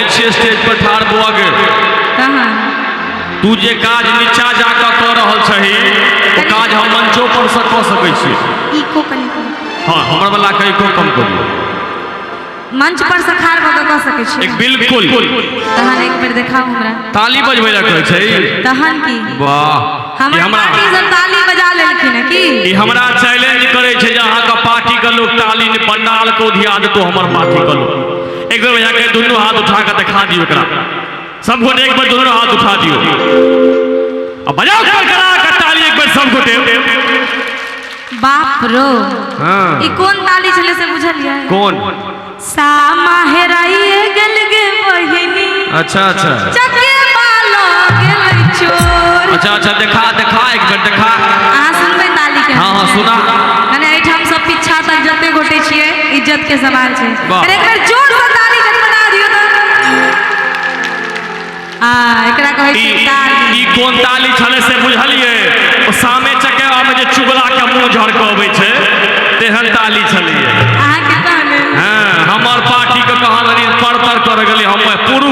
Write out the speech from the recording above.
नहि छियै स्टेज पर ठाढ़ बौआ गे। तहन तू जे काज नीचा जा कऽ कऽ रहल छही ओ काज हम मंचो पर से कऽ सकै छी। इको कनि कम। हँ, हमर वाला के इको कम करू। मंच पर से खाड़ भऽ कऽ कऽ सकै छी? एक बिल्कुल। तहन एक बेर देखाउ हमरा। ताली बजबै लए कहै छै? तहन की। वाह, ई हमर हमरा पार्टी सब ताली बजा लेलखिन हँ की? ई हमरा चैलेंज करै छै जे अहाँके पार्टी के लोक ताली नहि, पंडाल के उधिया देतो हमर पार्टी के लोक। एक बेर भैया के दुनू हाथ उठा के देखा दियौ एकरा। सब गोटे एक बेर दुनू हाथ उठा दियौ आ बजाओ करकरा के ताली एक बेर सब गोटे। बाप रो। हाँ। ई कोन ताली छलै से बुझलियै? कोन? सामा हेराइए गेल गे बहिनी। अच्छा अच्छा। चकेबा लऽ गेलै चोर। अच्छा अच्छा, देखा देखा एक बेर देखा। अहाँ सुनबै ताली के? हाँ हाँ, सुना। मने एहिठाम सब पीछा तक जते गोटे छियै, इज्जत के सवाल छै। वाह। अरे एक बेर जोर से ताली गड़बड़ा दियौ तऽ। आ एकरा कहै छै ई ताली। ई कोन ताली छलै से बुझलियै? ओ सामे चकेबा में जे चुगला के मुंह झड़कबै छै तेहन ताली छलैये। अहाँके कहने। हाँ, हमर पार्टी के कहाँ धरि परतर कर गेलै, हम पुरुष